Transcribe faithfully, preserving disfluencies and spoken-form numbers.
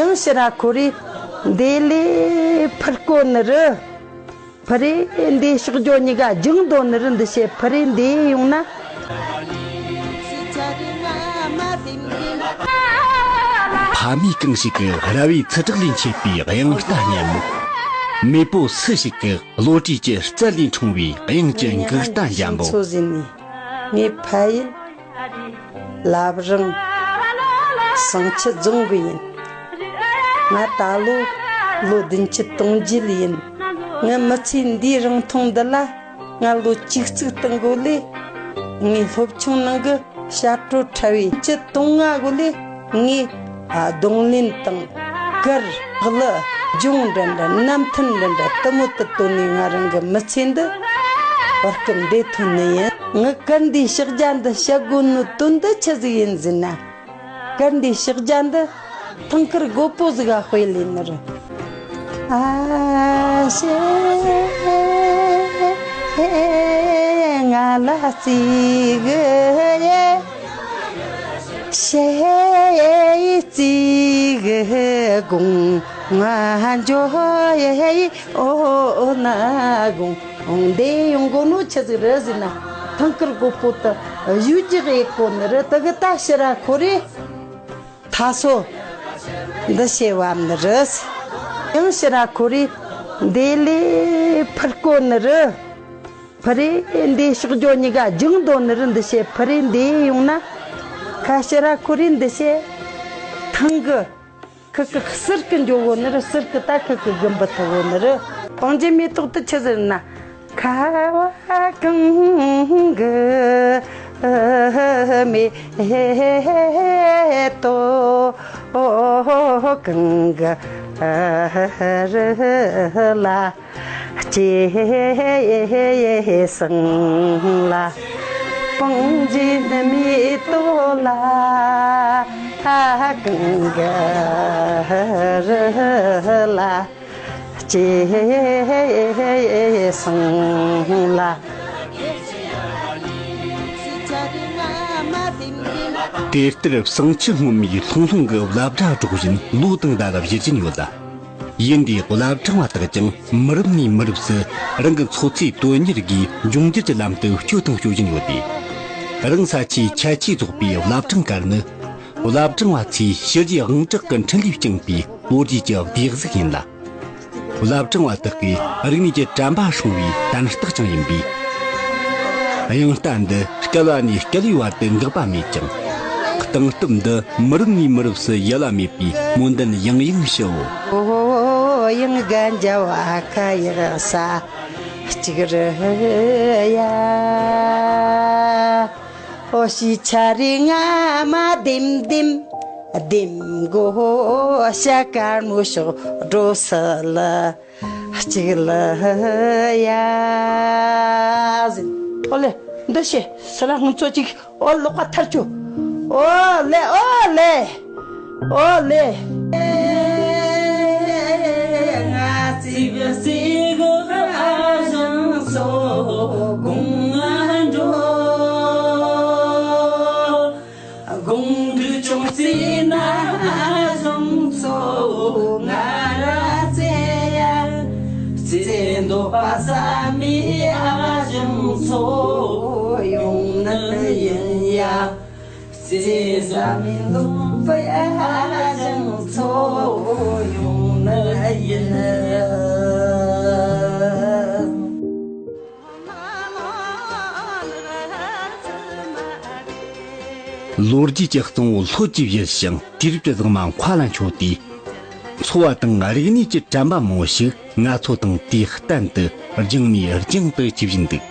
ཡང་ཕྱིར་ར་ཁོ་རེ་འདི་ལས་ཕར་བསྐོར་ནི་རུ། ཕ་རེ་འདི་ཕྱོགས་བརྗོད་གཉིས་ཀ་སྦྱང་དོ་ནི་རུ་འདི་བྱེད་ཕ་རེ་འདི་ཡོང་ན། ཕ་མས་གང་ཞིག་གི་ར་བའི་ཚི་དྲེག་ལས་མཆེད་པའི་དབྱངས་རྟ་སྙན་མོ། མེས་པོ་སུ་ཞིག་གི་བློ་གྲོས་ཀྱི་རྩལ་ལས་འཁྲུངས་པའི་དབྱངས་ཀྱི་འགུག་རྟ་འཇམ་པོ། ཚོ་ཟིན་ནས་ངའི་ཕ་ཡུལ། བླ་བྲང་བསང་ཆུ་རྫོང་གི་ཡིན། ང་ད་ལོ་ལོ་བདུན་ཅུ་དོན་བརྒྱད་ཡིན། ངའི་མི་ཚེ་འདིའི་རིང་ཐུང་འདི་ལ་ང་ལོ་བཅུ་གཅིག་བཏང་དགོས་ལས། ངའི་སློབ་ཆུང་ནང་གི་ཞབས་བྲོ་འཁྲབ་པའི་བཅུ་དོན་ལྔ་དགོས་ལས། ངའི་རྡུང་ལེན་དང་གར་གླུ་སྦྱོང་འདྲ་འདྲ་རྣམ་ཐར་འདྲ་འདྲ་དུ་མོ་དུ་བཏོན་ནས་ང་རང་གི་མི་ཚེ་འདི་བར་སྐབས་འདས་ཐོན་ནི་ཡིན། ངའི་གར་འདིའི་ཕྱག་རྒྱ་འདི་བཤད་དགོས་ནོ་དོན་འདི་ཆི་ཟིག་ཡིན་ཟེར་ན། གར་འདིའི་ཕྱག་རྒྱ་འདི་ཐང་དཀར་རྒོད་པོ་ཟིག་ག་དཔེ་ལེན་ནི་རེད། ཨ་ཤེ་ང་ལ་བརྩི་གི་ཡེ། ཤེ་བརྩི་གི་དགོངས་ང་འཇོ་ཡེ་ཨོ་ན་དགོངས། འོང་འདི་ཡོང་གོ་ནོ་ཆི་ཟིག་རེད་ཟེར་ན། ཐང་དཀར་རྒོད་པོ་དུ་གཞུག་ཅིག་ཡེ་གོ་ནི་རེད། དུ་གི་ད་ཕྱིར་ར་ཁོ་རེ། ད་སོ། འདི་བྱེད་བབ་ནི་རེད། ཡང་ཕྱིར་ར་ཁོ་རེ། འདི་ལས་ཕར་བསྐོར་ནི་རེད། ཕ་རེ་འདི་ཕྱོགས་བརྗོད་གཉིས་ཀ་སྦྱང་དོ་ནི་རེད། འདི་བྱེད་ཕ་རེ་འདི་ཡོང་ན། ཁ་ཕྱིར་ར་ཁོ་རེ་འདི་བྱེད། ཐང་གི། ཁི་ཁི་ཟུར་གི་འཇོག་གོ་ནི་རེད། ཟུར་གི་ད་ཁི་ཁི་གི་འབུ་ཐུག་གོ་ནི་རེད། སྤང་རྒྱན་མེ་ཏོག་དེ་ཆི་ཟེར་ན། ཁ་བ་གངས་གི་མེ་ཏོག་གངས་གི་རི་ལ། སྐྱེས་སོང་ལ། སྤང་རྒྱན་མེ་ཏོག་ལ། གངས་གི་རི་ལ། སྐྱེས་སོང་ལ། དེ་ལྟར་བསང་ཆུ་སྔོན་མོའི་ལྷུང་ལྷུང་གི་བླ་བྲང་སྒྲོག་བཞིན་ལོ་དང་ཟླ་ལ་བཞུར་བཞིན་ཡོད་ལ། ཡིན་དེ་བླ་བྲང་བ་དག་ཀྱང་མི་རབས་ནས་མི་རབས་སུ་རང་གི་འཚོ་ཚེ་དོན་གཉེར་སྒོས་འབྱུང་འགྱུར་གྱི་ལམ་དུ་སྐྱོད་དང་སྐྱོད་བཞིན་ཡོད་དེ། རང་ས་ཆའི་ཁྱད་ཆོས་རྫོགས་པའི་བླ་བྲང་དཀར་ནི། བླ་བྲང་བ་ཚོས་ཞི་རྒྱས་དབང་དྲག་གི་འཕྲིན་ལས་བསྐྱངས་པའི་ལོ་རྒྱུས་ཀྱི་གདུལ་ཞིང་ཡིན་ལ། བླ་བྲང་བ་དག་གིས་རིག་གནས་ཀྱི་དྲན་པ་སྲུང་བའི་དན་རྟགས་ཀྱང་ཡིན་པས། དབྱངས་རྟ་འདི་བསྐལ་བ་ནས་བསྐལ་བའི་བར་དུ་འགག་པ་མེད་ཅིང་། གཏིང་སྟོབས་འདི་མི་རབས་ནས་མི་རབས་སུ་ཡལ་བ་མེད་པའི་སྨོན་འདུན་ཡང་ཡང་ཞུའོ། ཨོ་ཡང་ག་འཇའ་བ་ཁ་ཡག་ས་གཅིག་རེད་ཡ། ཨོ་ཤི་ཆ་རི་ང་མ་ལྡེམ་ལྡེམ་ལྡེམ་གོ་ཤ་དཀར་མོ་ཤོག་འགྲོ་ས་ལ། གཅིག་ལ་ཡ་ཟིན། ཨོ་ལེ། འདི་ཤེས་སི་ར་ང་ཚོ་གཅིག་ཨོ་ལོག་པ་ཐར་ཆུ། ཨོ་ལེ་ཨོ་ལེ། ཨོ་ལེ། ང་གཅིག་གཅིག་ཨ་ཞང་ཚོ་དགོང་ང་འགྲོ། དགོང་དྲོ་ཅུང་ཟད་ན་གཞུང་ཚོ་ང་ར་རྩེ་ཡ། རྩེ་འདོད་པ་ཟ་མི་ཨ་གཞུང་ཚོ་ཡོང་ནི་ཡིན་ཡ། རྩེ་ཟ་མི་འདོད་པའི་ཨ་གཞུང་ཚོ་ཡོང་ནི་ཡིན། ལོ་རྒྱུས་ཀྱི་གཙང་བོ་ལྷོད་ཀྱིས་བཞུར་ཞིང་དུས་རབས་ཀྱི་ཟེགས་མ་མཁའ་ལ་འཕྱོ་སྟེ། འཚོ་བ་དང་རིག་གནས་ཀྱི་དྲན་པ་མང་བོ་ཞིག་ང་ཚོ་དང་དུས་གཏན་དུ་རྒྱང་ནས་རྒྱང་དུ་གྱེས་བཞིན་འདུག